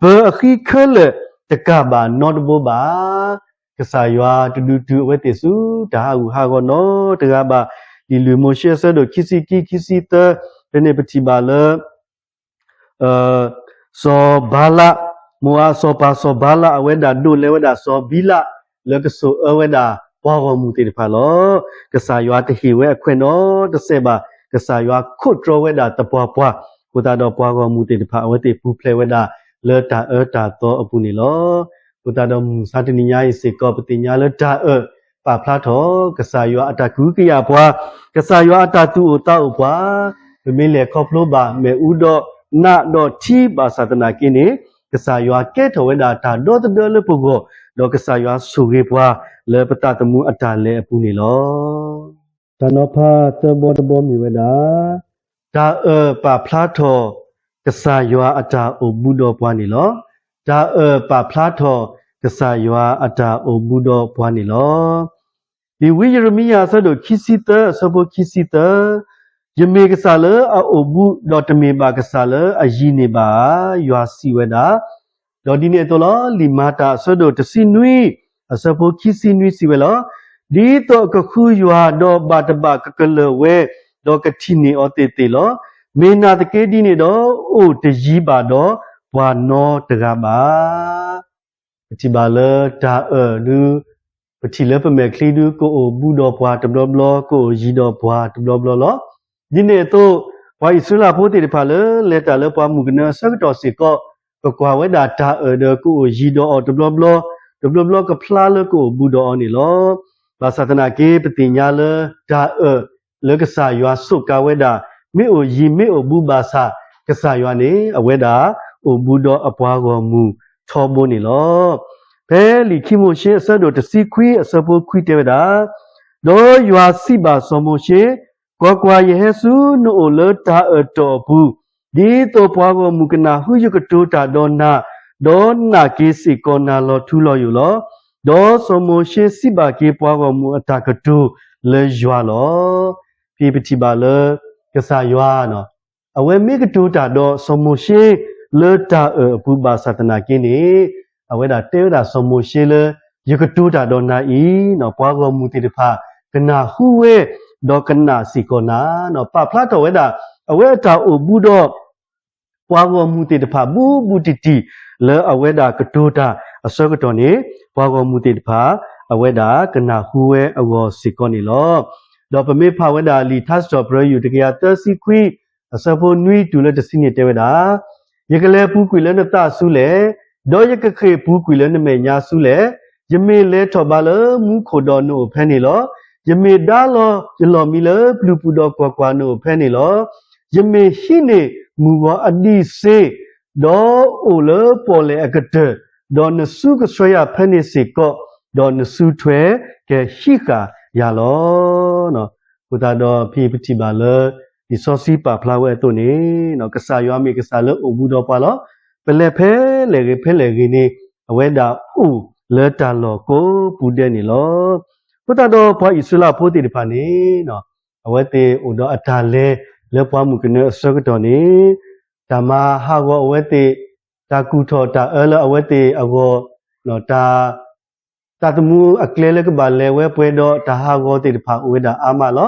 ပၢၤအဃံခဲလၢာ်တကၢ်ဘၣ်နီတဘိဘၣ်. ကစၢ်ယွၤတဒုးတုၤအဝဲသ့ၣ်ဆူတၢ်ဟးဂူာ်ဟးဂီၤနီတဂၤဘၣ်. လံာ်လွံၢ်မိၤၡ့အဆၢဒိၣ်ခံဆံခံ ခံဆံသၢ ဖဲန့ၣ်ပထံၣ်ဘၣ်လၢ စီၤဘၤလး, မိၤအၤစီၤပၤစီၤဘၤလး အဝဲဒၣ်ဒိးလဲဝဲဒၣ်စီၤဘံလး လၢကစိာ်အၢဝဲဒၣ်ပှၤဂီၢ်မုၢ်သ့ၣ်တဖၣ်လီၤ. ကစၢ်ယွၤတဟ့ၣ်ဝဲအခွဲးနီတစဲးဘၣ်, ကစၢ်ယွၤခိးတြီဝဲဒၣ်သပှၢ်ပှၢ်, အဃိသတးဒီးပှၤဂီၢ်မုၢ်သ့ၣ်တဖၣ် အဝဲသ့ၣ်ပူၤဖျဲးဝဲဒၣ်လၢတၢ်အၢတၢ်သီအပူၤန့ၣ်လီၤ. အဃိသတးဒီးမုၢ်မဆါတနံၤညါအံၤစ့ၢ်ကီး ပသ့ၣ်ညါလၢတၢ်အၢၣ်ပာ်ဖျါထီၣ် ကစၢ်ယွၤအတၢ်ကဟုကယာ်ပှၤ, ကစၢ်ယွၤအတၢ်သူၣ်အိၣ်သးအိၣ်ပှၤ, ပမ့ၢ်လဲၤခီဖျိဘၣ်မ့ၣ်အူဒီးနးဒီးထံဘၣ်ဆၣ်သနာ်က့န့ၣ် ကစၢ်ယွၤကဲထီၣ်ဝဲဒၣ်တၢ်ဒီသဒၢလၢပဂီၢ်, ဒီးကစၢ်ယွၤဆိၣ်ဂ့ၤပှၤလၢပသးသမူအတၢ်လဲၤအပူၤန့ၣ်လီၤ. တၢ်နီၤဖးသၢဘီတဘီမ့ၢ်ဝဲဒၣ် တၢ်အၢၣ်ပာ်ဖျါထီၣ် ကစၢ်ယွၤအတၢ်အိၣ်ဘူးဒီးပှၤန့ၣ်လီၤ. တၢ်အၢၣ်ပာ်ဖျါထီၣ် ကစၢ်ယွၤအတၢ်အိၣ်ဘူးဒီးပှၤန့ၣ်လီၤ. လံာ်ဝံယံးရမံယၤအဆၢဒိၣ်ခံဆံသၢ အဆၢဖိခံဆံသၢ, ယမ့ၢ်ကစၢ်လၢအအိၣ်ဘူး ဒီးတမ့ၢ်ဘၣ်ကစၢ်လၢအယံၤန့ၣ်ဘၣ်ဧါ, ယွၤစံးဝဲဒၣ် ဒီးဒ်န့ၣ်အသိးလီၤ. လံာ်မၤတၢ်အဆၢဒိၣ်တဆံနွံ အဆၢဖိခံဆံနွံစံးဝဲလီၤ. ဒ်သိးအကဃုယွၤဒီးဘၣ်တဘၣ်ကကလၢာ်ဝဲ, ဒီးကထံၣ်န့ၢ်အီၤသ့ၣ်သ့ၣ်လီၤ. မ့ၢ်နာ်သက့ဒ်န့ၣ်ဒီး အိၣ်တယံၤဘၣ်ဒီးပှၤနီတဂၤဘၣ်. ပထံၣ်ဘၣ်လၢတၢ်အၢၣ်ဒု ပထံၣ်လၢပမဲာ်ချံဒု ကအိၣ်ဘူးဒီးပှၤတဘျီဘျီ, ကအိၣ်ယံၤဒီးပှၤတဘျီဘျီလီၤ. ဒ်န့ၣ်အသိး ပှၤအံၣ်စရ့လးဖိသ့ၣ်တဖၣ်လၢ လဲၤတၢ်လၢပှၢ်မုၢ်ကနၢအဆၢကတီၢ်စ့ၢ်ကီး ကကွၢ်ဝဲဒၣ်တၢ်အၢၣ်ဒီး ကအိၣ်ယံၤဒီးအီၤတဘျီဘျီ, တဘျီဘျီကဖျါလၢကအိၣ်ဘူးဒီးအီၤန့ၣ်လီၤ. ဘၣ်ဆၣ်သနာ်က့ ပသ့ၣ်ညါလၢတၢ်အၢၣ်လၢကစၢ်ယွၤစူးကါဝဲဒၣ် မ့ၢ်အိၣ်ယံၤမ့ၢ်အိၣ်ဘူးဘၣ်ဆၣ် ကစၢ်ယွၤန့ၣ် အဝဲဒၣ်အိၣ်ဘူးဒီးအပှၤဂီၢ်မုၢ်ထီဘိန့ၣ်လီၤ. ဖဲလံာ်ခံမိၤၡ့အဆၢဒိၣ်တဆံခွံအဆၢဖိခွံတဲဝဲဒၣ်, ဒီးယွၤစံးဘၣ်စီၤမိၤၡ့, ကွၢ်ကွၢ်, ယဟဲဆူနအိၣ်လၢတၢ်အၢၣ်တီၢ်အပူၤ, ဒ်သိးပှၤဂီၢ်မုၢ်ကနၢ်ဟူယကတိၤတၢ်ဒီးနၤ, ဒီးနာ်က့ၤစ့ၢ်ကီးနၤလီၤထူလီၤယိာ်လီၤ. ဒီးစီၤမိၤၡ့စံးဘၣ်က့ၤပှၤဂီၢ်မုၢ်အတၢ်ကတိၤလၢယွၤလီၤ. ဖဲပထံၣ်ဘၣ်လၢ ကစၢ်ယွၤ အဝဲမ့ၢ်ကတိၤတၢ်ဒီးစီၤမိၤၡ့လၢတၢ်အၢၣ်အပူၤဘၣ်ဆၣ်သနာ်က့န့ၣ်, အဝဲဒၣ်တဲဝဲဒၣ်စီၤမိၤၡ့လၢ ယကတိၤတၢ်ဒီးနၤအံၤ, ပှၤဂီၢ်မုၢ်သ့ၣ်တဖၣ် ကနၢ်ဟူဝဲ ဒီးကနာ်စ့ၢ်ကီးနၤ, ပာ်ဖျါထီၣ်ဝဲဒၣ် အဝဲအတၢ်အိၣ်ဘူးဒီး ပှၤဂီၢ်မုၢ်သ့ၣ်တဖၣ်ဘူးဘူးတံၢ်တံၢ် လၢအဝဲဒၣ်ကတိၤတၢ်အဆၢကတီၢ်န့ၣ်, ပှၤဂီၢ်မုၢ်သ့ၣ်တဖၣ် အဝဲဒၣ်ကနၢ်ဟူဝဲအဂီၢ်စ့ၢ်ကီးန့ၣ်လီၤ. ဒီးပမ့ၢ်ဖးဝဲဒၣ်လံာ်ထါစံးထီၣ်ပတြၢၤ ယူၢ်တကယၤသၢဆံခွံ အဆၢဖိနွံတုၤလၢတဆံန့ၣ်တဲဝဲဒၣ်, ယကလဲၤပူၤကွံာ်လၢနသးဆူလဲၣ်, ဒီးယကဃ့ၢ်ပူၤကွံာ်လၢနမဲာ်ညါဆူလဲၣ်. ယမ့ၢ်လဲၤထီၣ်ဘးလၢမူခိၣ်ဒီးနအိၣ်ဖဲန့ၣ်လီၤ. ယမ့ၢ်ဒါလီၤယလီၢ်မံလၢပျုၤပူၤဒီးကွၢ်ကွၢ်နအိၣ်ဖဲန့ၣ်လီၤ. ယမ့ၢ်ဟံးန့ၢ်မုၢ်ဂီၤအဒံးစ့ ဒီးအိၣ်လၢပီၣ်လဲၣ်အကတၢၢ်, ဒီးနစုကဆှၢယၤဖဲန့ၣ်စ့ၢ်ကီး, ဒီးနစုထွဲကဟံးဃာ်ယၤလီၤ. အဃိသတးဒီးဖဲပထံၣ်ဘၣ်လၢ လံာ်စီဆှံပာ်ဖျါဝဲအသိးန့ၣ်, ကစၢ်ယွၤမ့ၢ်ကစၢ်လၢအိၣ်ဘူးဒီးပှၤလီၤ. ပလဲၤဖဲလဲၣ်ဂ့ၤဖဲလဲၣ်ဂ့ၤန့ၣ်, အဝဲဒၣ်အိၣ်လၢတၢ်လီၢ်ကိးပူၤဒဲးန့ၣ်လီၤ. အဃိသတးဒီးပှၤအံၣ်စရ့လးဖိသ့ၣ်တဖၣ်န့ၣ် အဝဲသ့ၣ်အိၣ်ဒီးအတၢ်လဲၤလၢပှၢ်မုၢ်ကနၢအဆၢကတီၢ်န့ၣ်, တၢ်မၤဟးဂီၤအဝဲသ့ၣ်, တၢ်ကူၣ်ထီၣ်တၢ်အၢလၢအဝဲသ့ၣ်အဂီၢ်, တၢ် တၢ်သမူအကျဲလၢကဘၣ်လဲၤဝဲပှဲၤဒီးတၢ်ဟးဂီၤသ့ၣ်တဖၣ်အိၣ်ဝဲဒၣ်အါမးလီၤ.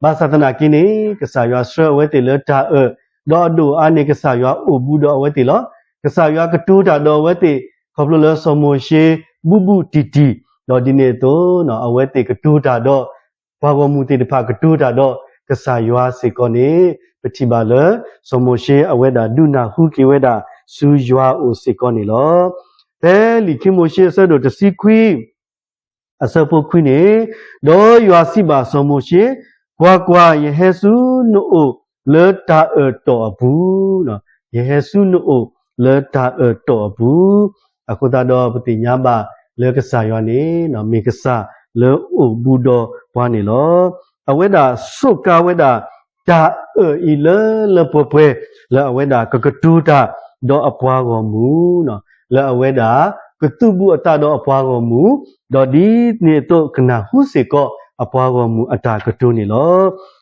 ဘၣ်ဆၣ်သနာ်က့န့ၣ်, ကစၢ်ယွၤဆှၢအဝဲသ့ၣ်လၢတၢ်အၢၣ်, ဒီးအဒိၣ်အါန့ၣ် ကစၢ်ယွၤအိၣ်ဘူးဒီးအဝဲသ့ၣ်လီၤ. ကစၢ်ယွၤကတိၤတၢ်ဒီးအဝဲသ့ၣ် ခီဖျိလၢစီၤမိၤၡ့ဘူးဘူးတံၢ်တံၢ်, ဒီးဒ်န့ၣ်အသိး အဝဲသ့ၣ်ကတိၤတၢ်ဒီး ပှၤဂီၢ်မုၢ်သ့ၣ်တဖၣ်ကတိၤတၢ်ဒီးကစၢ်ယွၤစ့ၢ်ကီးန့ၣ်, ပထံၣ်ဘၣ်လၢ စီၤမိၤၡ့အဝဲဒၣ်ဒုးနၢ်ဟူက့ၤဝဲဒၣ်ဆူယွၤအအိၣ်စ့ၢ်ကီးန့ၣ်လီၤ. ဖဲလံာ်ခံမိၤၡ့အဆၢဒိၣ်တဆံခွံ အဆၢဖိခွံန့ၣ်, ဒီးယွၤစံးဘၣ်စီၤမိၤၡ့, ကွၢ်ကွၢ်, ယဟဲဆူနအိၣ်လၢတၢ်အၢၣ်တီၢ်အပူၤ, ယဟဲဆူနအိၣ်လၢတၢ်အၢၣ်တီၢ်အပူၤ. အဃိသတးဒီးပသ့ၣ်ညါဘၣ်လၢကစၢ်ယွၤန့ၣ် မ့ၢ်ကစၢ်လၢအိၣ်ဘူးဒီးပှၤန့ၣ်လီၤ. အဝဲဒၣ်စူးကါဝဲဒၣ် တၢ်အၢၣ်အံၤလၢလၢပှဲၤပှဲၤ လၢအဝဲဒၣ်ကကတိၤတၢ်ဒီးအပှၤဂီၢ်မုၢ်, လၢအဝဲဒၣ်ကသူၣ်ဘူးအသးဒီးအပှၤဂီၢ်မုၢ်, ဒီးဒ်န့ၣ်အသိးကနၢ်ဟူစ့ၢ်ကီးအပှၤဂီၢ်မုၢ်အတၢ်ကတိၤန့ၣ်လီၤ.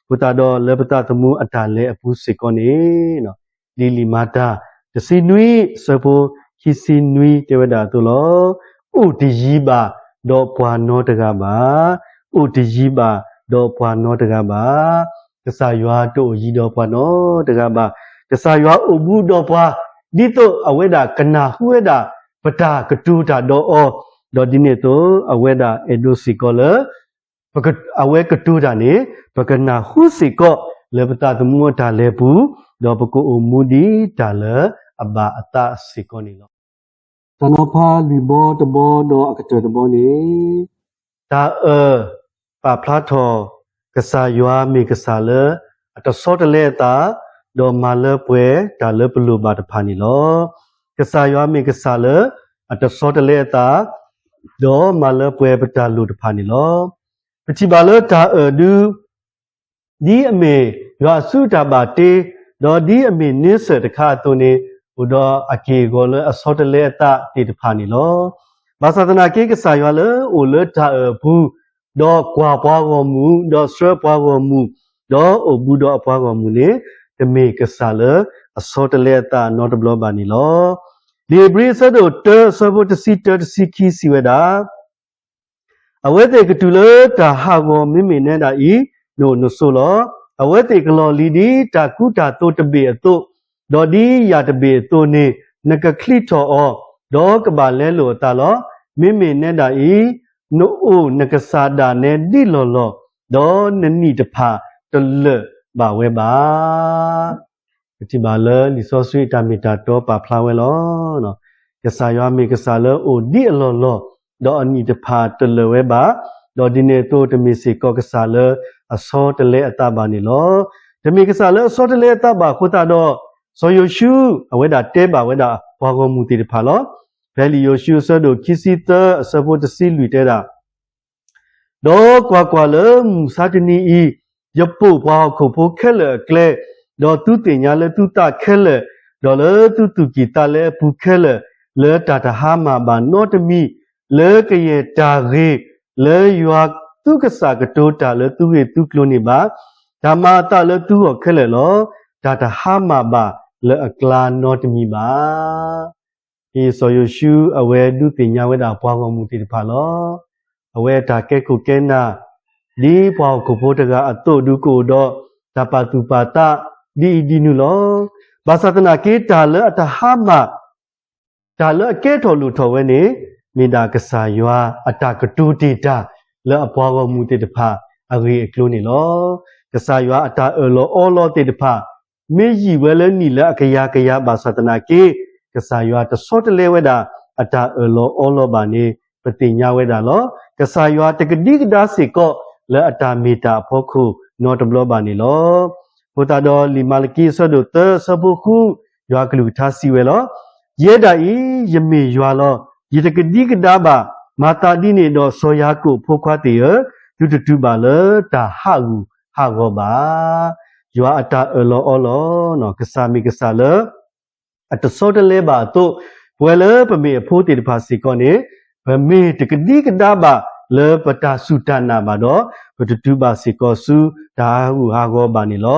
အဃိသတးဒီးလၢပသးသမူအတၢ်လဲၤအပူၤစ့ၢ်ကီးန့ၣ် ဒ်လံာ်မၤတၢ် တဆံနွံ အဆၢဖိ ခံဆံနွံ တဲဝဲဒၣ်အသိးလီၤ. အိၣ်တယံၤဘၣ်ဒီးပှၤနီတဂၤဘၣ်. အိၣ်တယံၤဘၣ်ဒီးပှၤနီတဂၤဘၣ်. ကစၢ်ယွၤတအိၣ်ယံၤဒီးပှၤနီတဂၤဘၣ်. ကစၢ်ယွၤအိၣ်ဘူးဒီးပှၤ ဒ်သိးအဝဲဒၣ်ကနၢ်ဟူဝဲဒၣ် ပတၢ်ကတိၤတၢ်ဒီးအီၤ, ဒီးဒ်န့ၣ်အသိးအဝဲဒၣ်အဲၣ်ဒိးစ့ၢ်ကီးလၢ ပက- အဝဲကတိၤတၢ်န့ၣ် ပကနၢ်ဟူစ့ၢ်ကီးလၢပသးသမူအတၢ်လဲၤပူၤ, ဒီးပကအိၣ်မူဒ်တၢ်လၢအဘၣ်အသးစ့ၢ်ကီးန့ၣ်လီၤ. တၢ်နီၤဖးလွံၢ်ဘီတဘီဒီးအကတၢၢ်တဘီန့ၣ် တၢ်အၢၣ်ပာ်ဖျါထီၣ် ကစၢ်ယွၤမ့ၢ်ကစၢ်လၢ အတဆီတလဲအသး, ဒီးမၤလၢပှဲၤတၢ်လၢပလိၣ်ဘၣ်တဖၣ်န့ၣ်လီၤ. ကစၢ်ယွၤမ့ၢ်ကစၢ်လၢ အတဆီတလဲအသး, ဒီးမၤလၢပှဲၤပတၢ်လိၣ်တဖၣ်န့ၣ်လီၤ. ပထံၣ်ဘၣ်လၢတၢ်အၢၣ်ဒု ဒ်အမ့ၢ်ယွၤအစုအတၢ်ဘၣ်တ့, ဒီးဒ်အမ့ၢ်န့ဆၢၣ်တခါအသိးန့ၣ် အိၣ်ဒီးအက့ၢ်အဂီၤလၢအဆီတလဲအသးသ့ၣ်တဖၣ်န့ၣ်လီၤ. ဘၣ်ဆၣ်သနာ်က့ ကစၢ်ယွၤလၢအိၣ်လၢတၢ်အၢၣ်အပူၤ, ဒီးကွၢ်ပှၤဂီၢ်မုၢ်, ဒီးဆှၢပှၤဂီၢ်မုၢ်, ဒီးအိၣ်ဘူးဒီးအပှၤဂီၢ်မုၢ်န့ၣ် တမ့ၢ်ကစၢ်လၢအဆီတလဲအသးနီတဘျီဘၣ်န့ၣ်လီၤ. လံာ်ဧ့ၤဘြံၤအဆၢဒိၣ်တၢ အဆၢဖိတဆံတၢတဆံခံစံးဝဲဒၣ် အဝဲသ့ၣ်ကတုၤလၢတၢ်ဟးဂီၤ မ့မ့ၢ်နဲဒၣ်အံၤ နအိၣ်နဆိးလီၤ. အဝဲသ့ၣ်ကလီၢ်လံၤဒ်တၢ်ကူတၢ်သိးတဘ့ၣ်အသိး, ဒီးဒ်ယၣ်တဘ့ၣ်အသိးန့ၣ် နကချံးထီၣ်အီၤ, ဒီးကဘၣ်လဲလိာ်အသးလီၤ. မ့မ့ၢ်နဲဒၣ်အံၤ နအိၣ်နကစၢ်ဒၣ်နဲဒ်လီၢ်လီၢ်, ဒီးနနံၣ်တဖၣ်တလၢာ်ဘၣ်ဝဲဘၣ်. ပထံၣ်ဘၣ်လၢလံာ်စီဆှံအတၢ်မ့ၢ်တၢ်တီပာ်ဖျါဝဲလီၤ. ကစၢ်ယွၤမ့ၢ်ကစၢ်လၢအိၣ်ဒ်အလီၢ်လီၢ်, ဒီးအနံၣ်တဖၣ်တလၢာ်ဝဲဘၣ်, ဒီးဒ်န့ၣ်အသိးတမ့ၢ်စ့ၢ်ကီးကစၢ်လၢအဆီတလဲအသးဘၣ်န့ၣ်လီၤ. တမ့ၢ်ကစၢ်လၢအဆီတလဲအသးဘၣ်အဃိသတးဒီး စီၤယိၤၡူ အဝဲဒၣ်တဲဘၣ်ဝဲဒၣ်ပှၤဂီၢ်မုၢ်သ့ၣ်တဖၣ်လီၤ. ဖဲလံာ်ယိၤၡူအဆၢဒိၣ်ခံဆံသၢအဆၢဖိတဆံလွံၢ်တဲဒၣ် ဒီးကွၢ်ကွၢ်, လၢမုၢ်မဆါတနံၤအံၤ ယပိာ်ပှၤဟီၣ်ခိၣ်ဖိခဲလၢာ်အကျဲ, ဒီးသုသ့ၣ်ညါလၢသုသးခဲလၢာ်, ဒီးလၢသုသူၣ်ကံၢ်သးလဲအပူၤခဲလၢာ်, လၢတၢ်တဟါမၢ်ဘၣ်နီတမံၤ, လၢကယဲၢ်တၢ်ဂ့ၤလၢယွၤသုကစၢ်ကတိၤတၢ်လၢသုဂ့ၢ်သုကျိၤန့ၣ်ဘၣ်. တၢ်မၤအသးလၢသုဂီၢ်ခဲလၢာ်လီၤ. တၢ်တဟါမၢ်ဘၣ်လၢအကျါနီတမံၤဘၣ်. စီၤယိၤၡူအဝဲဒုးသ့ၣ်ညါဝဲဒၣ်ပှၤဂီၢ်မုၢ်သ့ၣ်တဖၣ်လီၤ. အဝဲအတၢ်ကဲခိၣ်ကဲနၢ် ဒ်ပှၤဟီၣ်ခိၣ်ဖိတဂၤအသိးဒုးကအိၣ်ဒီးတၢ်ပာ်သူၣ်ပာ်သး ဒ်အံၤဒ်နုၤလီၤ. ဘၣ်ဆၣ်သနာ်က့ တၢ်လၢအတဟါမၢ် တၢ်လၢအကဲထီၣ်လိၣ်ထီၣ်ဝဲန့ၣ် မ့ၢ်ဒၣ်ကစၢ်ယွၤအတၢ်ကတိၤတ့ၢ်တၢ်လၢအပှၤဂီၢ်မုၢ်သ့ၣ်တဖၣ်အဂ့ၢ်အကျိၤန့ၣ်လီၤ. ကစၢ်ယွၤအတၢ်အၢၣ်လီၤအီလီၤသ့ၣ်တဖၣ် မ့ၢ်ယံာ်ဝဲလၢနံၣ်လၢအကယၤကယၤဘၣ်ဆၣ်သနာ်က့ ကစၢ်ယွၤတဆီတလဲဝဲဒၣ်အတၢ်အၢၣ်လီၤအီလီၤဘၣ်န့ၣ် ပသ့ၣ်ညါဝဲဒၣ်လီၤ. ကစၢ်ယွၤတကဒံကဒါစ့ၢ်ကီးလၢအတၢ်မ့ၢ်တၢ်အဖီခိၣ်နီတဘျီဘၣ်န့ၣ်လီၤ. အဃိသတးဒီးလံာ်မၤလကံအဆၢဒိၣ်သၢအဆၢဖိဃု ယွၤကလုၢ်ကထါစံးဝဲလီၤ. ယဲဒၣ်အံၤ ယမ့ၢ်ယွၤလီၤ. ယတကဒံကဒါဘၣ်. မၤသးဒ်န့ၣ်ဒီးစီၤယၤကိာ်အဖိခွါသ့ၣ်ဧၢ, သုတတုၤဘၣ်လၢတၢ်ဟးဂူာ်ဟးဂီၤဘၣ်. ယွၤအတၢ်အၢၣ်လီၤအီလီၤ ကစၢ်မ့ၢ်ကစၢ်လၢ အတဆီတလဲဘၣ်အသိး, ပဝဲလၢပမ့ၢ်အဖိသ့ၣ်တဖၣ်စ့ၢ်ကီးန့ၣ် ပမ့ၢ်တကဒံကဒါဘၣ်လၢပတၢ်စူၢ်တၢ်နာ်ဘၣ်ဒီး ပတတုၤဘၣ်စ့ၢ်ကီးဆူတၢ်ဟးဂူာ်ဟးဂီၤဘၣ်န့ၣ်လီ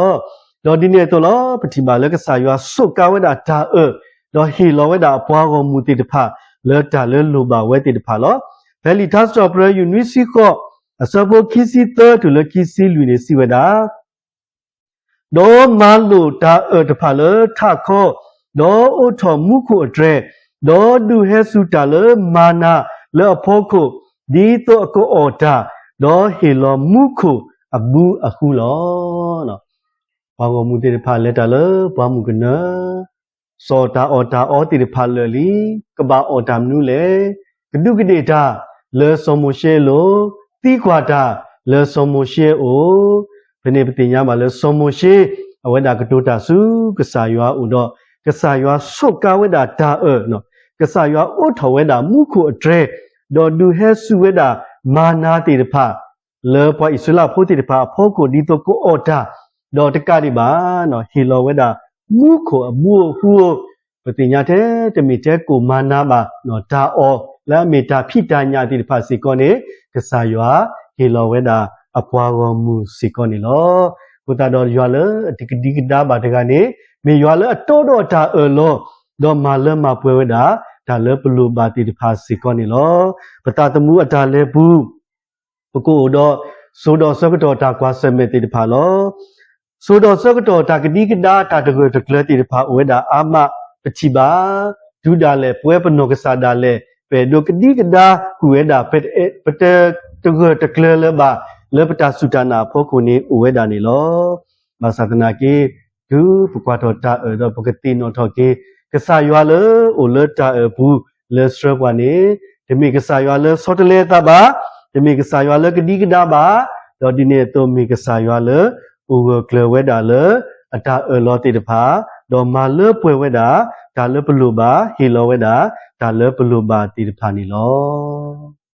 ၤ. ဒီးဒ်န့ၣ်အသိးလီၤ. ပထံၣ်ဘၣ်လၢကစၢ်ယွၤစူးကါဝဲဒၣ်တၢ်အၢၣ်, ဒီးဟ့ၣ်လီၤဝဲဒၣ်အပှၤဂီၢ်မုၢ်သ့ၣ်တဖၣ် လၢတၢ်လၢလိၣ်ဘၣ်ဝဲသ့ၣ်တဖၣ်လီၤ. ဖဲလံာ်ထါစံးထီၣ်ပတြၢၤယုၢ်နွံဆံဃိး အဆၢဖိခံဆံသၢတုၤလၢခံဆံလွံၢ်န့ၣ်စံးဝဲဒၣ် ဒီးမၤလိာ်တၢ်အၢၣ်တဖၣ်လၢထးခီ, ဒီးအိးထီၣ်မူခိၣ်အတြဲၤ, ဒီးဒုးဟဲစူၤတၢ်လၢမၤနၤလၢအဖီခိၣ်, ဒ်သိးအကအီၣ်တၢ်, ဒီးဟ့ၣ်လီၤမူခိၣ်အဘုအဃုလီၤ. ပှၤဂီၢ်မုၢ်သ့ၣ်တဖၣ်လဲၤတၢ်လၢပှၢ်မုၢ်ကနၢ, စီၤတၢ်အီၣ်တၢ်အီသ့ၣ်တဖၣ်လၢာ်လံ, ကဘၣ်အီၣ်တၢ်မနုၤလဲၣ်. ကဒူးကဒ့ၣ်တၢ်လၢစီၤမိၤၡ့အလိၤ, သံကွၢ်တၢ်လၢစီၤမိၤၡ့အအိၣ်, ဖဲန့ၣ်ပသ့ၣ်ညါဘၣ်လၢစီၤမိၤၡ့ အဝဲဒၣ်ကတိၤတၢ်ဆူကစၢ်ယွၤအအိၣ်ဒီး ကစၢ်ယွၤစူးကါဝဲဒၣ်တၢ်အၢၣ်, ကစၢ်ယွၤအိးထီၣ်ဝဲဒၣ်မူခိၣ်အတြဲၤ, ဒီးဒုးဟဲစူၤဝဲဒၣ်မၤနၤသ့ၣ်တဖၣ် လၢပှၤအံၣ်စရ့လးဖိသ့ၣ်တဖၣ်အဖီခိၣ် ဒ်သိးကအီၣ်တၢ် ဒီးတကးဒံးဘၣ် ဟ့ၣ်လီၤဝဲဒၣ် မူခိၣ်အဘိအဃိ, ပသ့ၣ်ညါထဲတမ့ၢ်ထဲကိၣ်မၤနၤဘၣ်, တၢ်အီၣ်လၢအမ့ၢ်တၢ်ဖံးတၢ်ညၣ်သ့ၣ်တဖၣ်စ့ၢ်ကီးန့ၣ် ကစၢ်ယွၤဟ့ၣ်လီၤဝဲဒၣ်အပှၤဂီၢ်မုၢ်စ့ၢ်ကီးန့ၣ်လီၤ. အဃိသတးဒီးယွၤလၢအတကဒံကဒါဘၣ်တဂၤန့ၣ် မ့ၢ်ယွၤလၢအတီဒီးတၢ်အၢၣ်လီၤ, ဒီးမၤလၢမၤပှဲၤဝဲဒၣ် တၢ်လၢပလိၣ်ဘၣ်သ့ၣ်တဖၣ်စ့ၢ်ကီးန့ၣ်လီၤ. ပသးသမူအတၢ်လဲၤပူၤ ပကအိၣ်ဒီး စိၤဒီးဆၢကတီၢ်တၢ်ကွၢ်ဆၢၣ်မဲာ်သ့ၣ်တဖၣ်လီၤ. စိၤဒီးဆၢကတီၢ်တၢ်ကဒံကဒါတၢ်တဂၢၢ်တကျၢၤသ့ၣ်တဖၣ်အိၣ်ဝဲဒၣ်အါမး ပထံၣ်ဘၣ်. တုၤဒၣ်လဲာ်ပဝဲပနီၢ်ကစၢ်ဒၣ်လဲာ် ပအဲၣ်ဒိးကဒံကဒါကွံာ်ဝဲဒၣ် ပတဂၢၢ်တကျၢၤလၢၤဘၣ် လၢပတၢ်စူၢ်တၢ်နာ်အဖီခိၣ်န့ၣ်အိၣ်ဝဲဒၣ်န့ၣ်လီၤ. ဘၣ်ဆၣ်သနာ်က့ တုၤပကွၢ်ထီၣ်တၢ်အၢၣ်ဒီးပကသ့ၣ်နီၣ်ထီၣ်က့ၤ ကစၢ်ယွၤလၢအိၣ်လၢတၢ်အၢၣ်ပူၤလၢဆှၢပှၤန့ၣ် တမ့ၢ်ကစၢ်ယွၤလၢဆီတလဲအသးဘၣ်, တမ့ၢ်ကစၢ်ယွၤလၢကဒံကဒါဘၣ်, ဒီးဒ်န့ၣ်အသိးမ့ၢ်ကစၢ်ယွၤလၢအိၣ်ဂၢၢ်ကျၢၤဝဲဒၣ်လၢအတၢ်အၢၣ်လီၤသ့ၣ်တဖၣ်, ဒီးမၤလၢပှဲၤဝဲဒၣ် တၢ်လၢပလိၣ်ဘၣ် ဟ့ၣ်လီၤဝဲဒၣ် တၢ်လၢပလိၣ်ဘၣ်သ့ၣ်တဖၣ်န့ၣ်လီၤ.